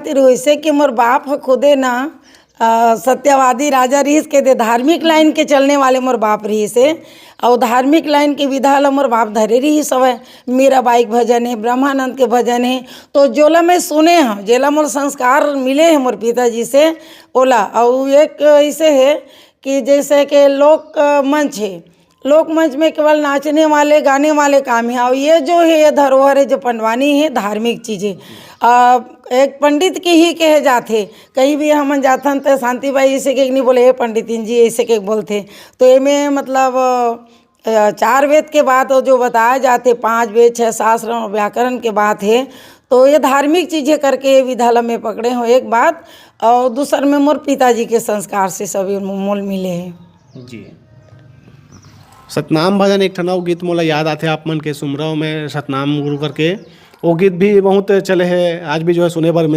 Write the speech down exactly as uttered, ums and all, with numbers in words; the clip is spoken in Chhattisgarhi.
तेरे वैसे कि मोर बाप ह खुदे ना, अ, सत्यवादी राजा रिहिस के दे, धार्मिक लाइन के चलने वाले मोर बाप रिहिस हे। अउ धार्मिक लाइन के विधा ल मोर बाप धरे रिहिस हवय। मीराबाई के भजन हे, ब्रह्मानंद के भजन हे, तो जोला मैं सुने हव, जेला मोर संस्कार मिले हे मोर पिताजी से, ओला। अउ एक ऐसे हे कि जैसे के लोक, अ, मंच हे, लोक मंच में केवल नाचने वाले, गाने वाले काम हे। अउ ये जो हे, ये धरोहर हे, जो पंडवानी हे, धार्मिक चीज हे। अ, एक पंडित के ही कहे जाथे। कहीं भी हमन जाथन त शांति बाई ऐसे के नहीं बोले, "हे पंडितिन जी", ऐसे के बोलथे। तो एमे मतलब, अ, चार वेद के बात जो बताए जाथे, पांच वेद, छह शास्त्र अउ व्याकरण के बात हे, तो ये धार्मिक चीज हे करके ये विधा ल मैं पकड़े हव एक बात। अउ दूसर में मोर पिताजी के संस्कार से सब ये मोल मिले हे। जी। सतनाम भजन एक ठन अउ गीत मोला याद आथे, आप मन के सुमरव में सतनाम गुरु करके, वो गीत भी बहुत चले हे, आज भी जो है सुने बर मिलथे।